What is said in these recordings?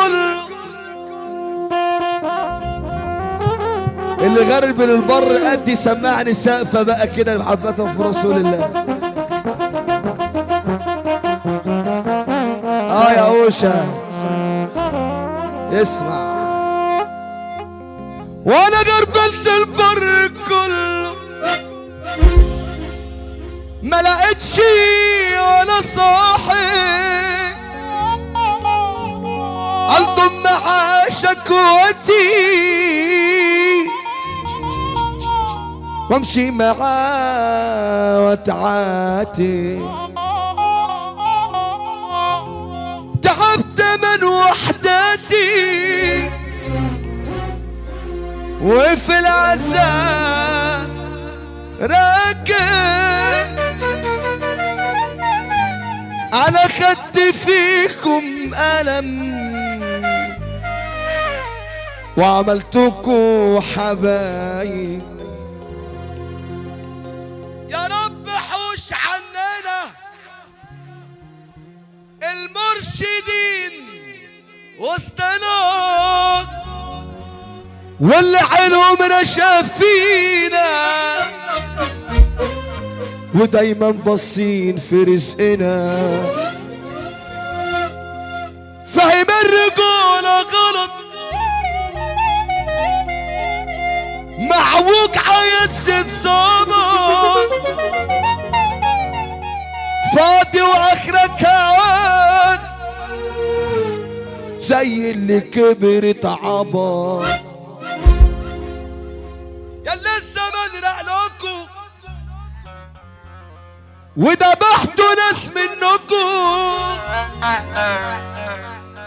كله. اللي غرب للبر قد سمعني سقفة بقى كده محبتهم في رسول الله. اه يا اوشا اسمع، وانا غربلت البر كله ما لقيتش ولا صاحي، الضم شكوتي وامشي معاه واتعاتي. تعبت من وحدتي وفي العزاء راكب، على خدي فيكم ألم وعملتكوا حبايب. يا رب حوش عننا المرشدين وسطنا، واللي عينهم رشا فينا ودايما باصين في رزقنا. فاهم الرجولة غلط، معوج عايز تظبط، فاضي واخرك هواك زي اللي كبرت عبط. يا لسه بنرق لكم وذبحتوا ناس منكم،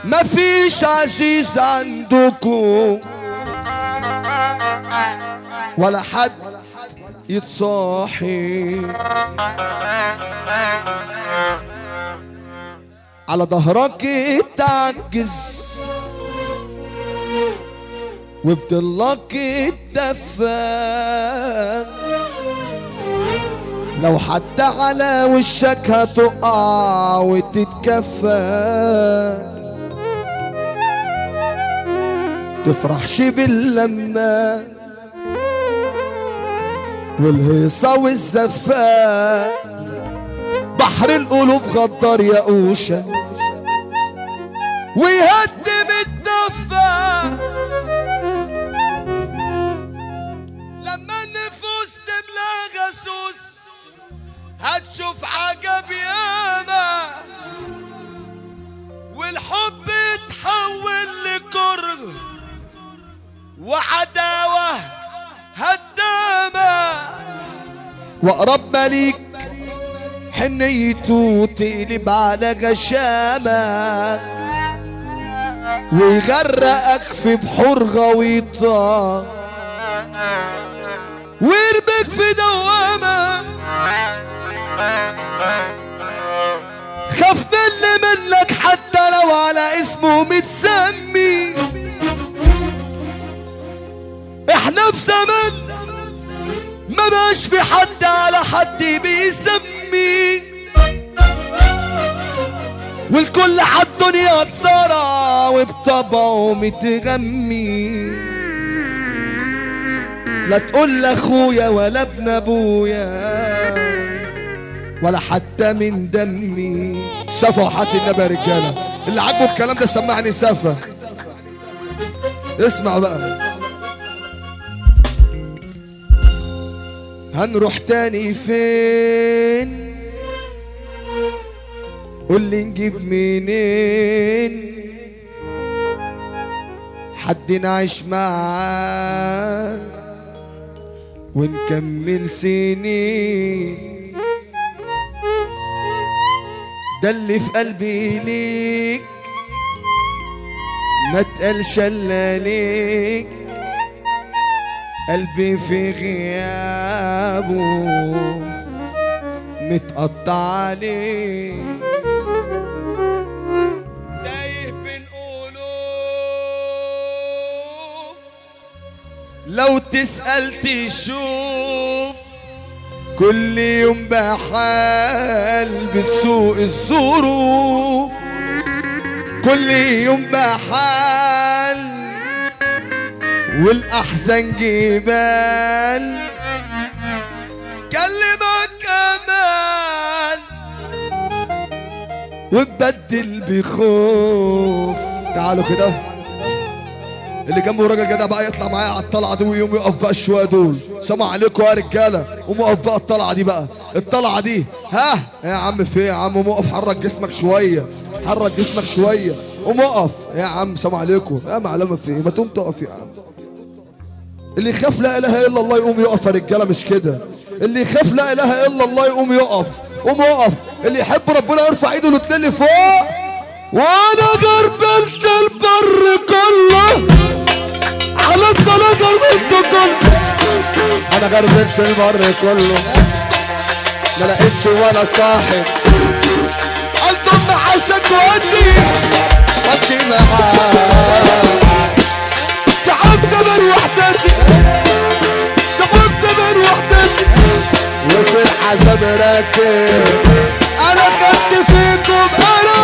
مفيش عزيز عندكم ولا حد يتصاحي. على ظهرك تعجز وبضلك تدفى، لو حتى على وشك هتقع وتتكفى. تفرحش باللمة والهيصة والزفة، بحر القلوب غدار يا قوشة ويهدم الدفة. لما النفوس تملى غسوس هتشوف عجب ياما، والحب يتحول لكره وعداوة هدامة. واقرب مليك حنيته تقلب على غشامة، ويغرقك في بحور غويطة ويرميك في دوامة. خاف من اللي منك حتى لو على اسمه متسمي. احنا في زمن ما بقاش في حد على حد بيسمي، والكل عالدنيا اتسرع وبطبعه متغمي. لا تقول لاخويا ولا ابن ابويا ولا حتى من دمي. سفا وحات النبي يا رجاله، اللي عاجبه الكلام ده سمعني سفا. اسمع بقى، هنروح تاني فين؟ قولي نجيب منين حد نعيش معاه ونكمل سنين؟ ده اللي في قلبي ليك ما تقلش الا ليك، قلبي في غيابه متقطع عليه، تايه بين ألوف لو تسأل تشوف، كل يوم بحال بتسوق الظروف. كل يوم بحال والاحزان جبال. كلمك كمان وتبدل بخوف. تعالوا كده اللي جنبه راجل جدع بقى يطلع معايا على الطلعة دي ويقوم يقف بقى شوية دول. سلام عليكم يا رجاله. قوم اقف بقى الطلعة دي بقى، الطلعة دي. ها يا عم في ايه يا عم؟ قوم اقف، حرك جسمك شوية، حرك جسمك شوية، قوم اقف يا عم. سلام عليكم يا معلمه، في ايه؟ ما تقوم تقف يا عم. اللي يخاف لا اله الا الله يقوم يقف يا رجاله، مش كده؟ اللي يخاف لا اله الا الله يقوم يقف، قوم اقف. اللي يحب ربنا يرفع ايده الاتنين لفوق. وانا غربلت البر كله على الصلاة، غربلت كله، انا غربلت البر كله، ما لقيتش ولا صاحب. قلت عشان ودي وامشي معاك. تعبت من وحدتي، تعبت من وحدتي، وفي العذاب راكب. انا خدت فيكم انا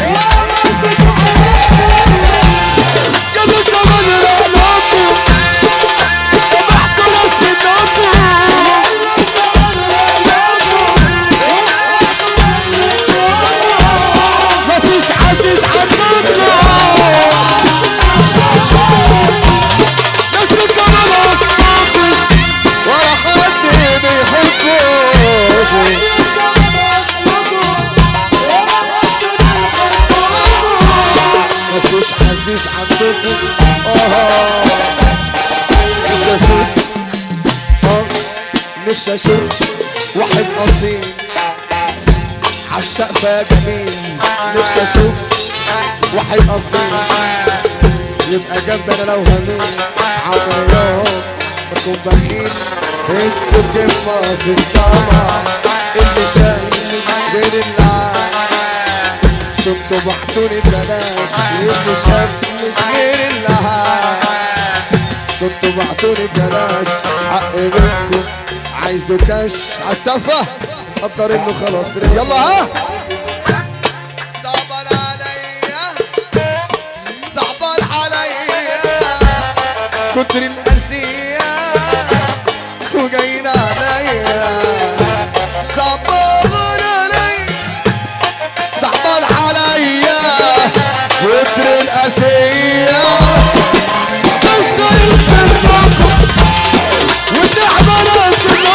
وعملت جابوا زمان رحلكم وبحت راس منكم. مفيش عزيز عندكم، ناس كمان اصحابكم ولا حد بيحبكم. مفيش عزيز عندكم. نفسي اشوف، نفسي اشوف واحد اصيل عالسقف يا جميل. نفسي اشوف واحد اصيل يبقى جنبي انا لو هميل. عمري يوم ما اكون بخيل. انتوا قمة في الطمع، اللي شايل غير اللي صبتوا بعتوني ببلاش. اللي شاف غير اللي صبتوا بعتوني ببلاش. حق منكم عايزه كاش. عالسقفة قدر انه خلاص. يلا ها. صعبان عليا، صعبان عليا كتر القاسية وجايين عليا. صعبان عليا، صعبان عليا كتر القاسية. مش طايق منكم والنعمة نازلكم.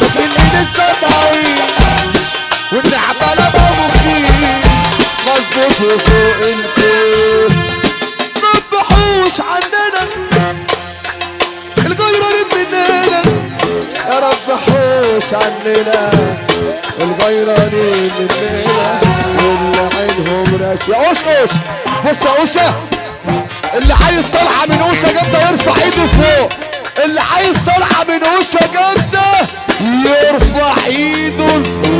فاكريني لسه ضعيف والنعمة لا بمخي مظبوط وفوق الكل. ما تبحوش عننا الغيرانين مننا، يا رب حوش عننا الغيرانين مننا واللي عينهم راش. يا قشقش بص يا قشه، اللي عايز طلعه من قشه جامدة يرفع ايده فوق. اللي عايز طلعه من قشه جامدة يرفع ايده لفوق.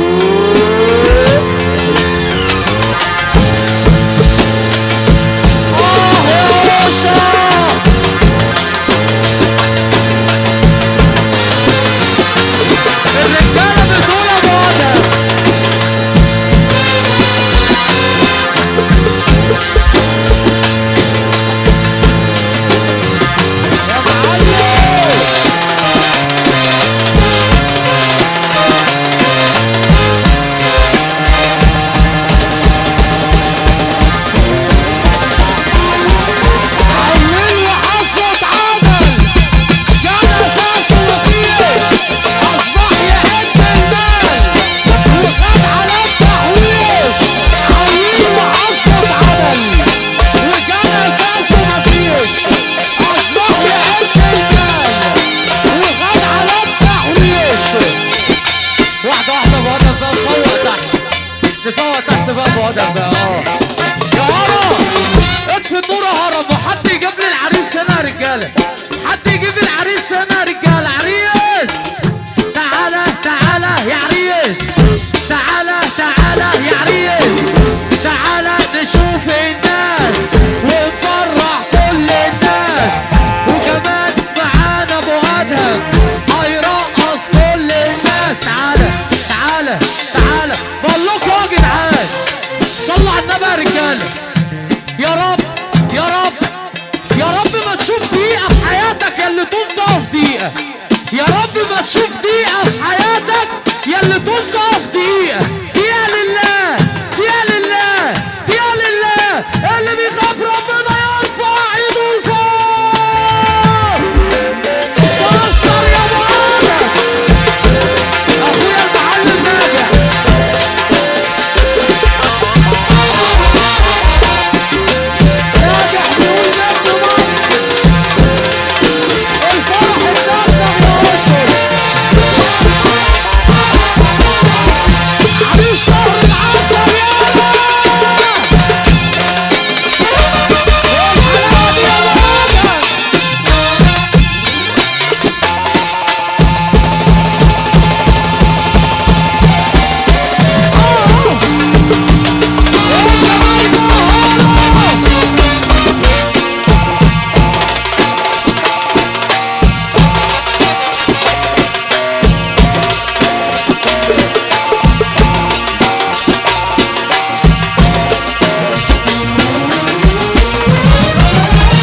اه يا قشه، الرجالة بتقول يا بعدها. يا معلم. يا رب ما تشوف دقيقة في حياتك يا اللي طولت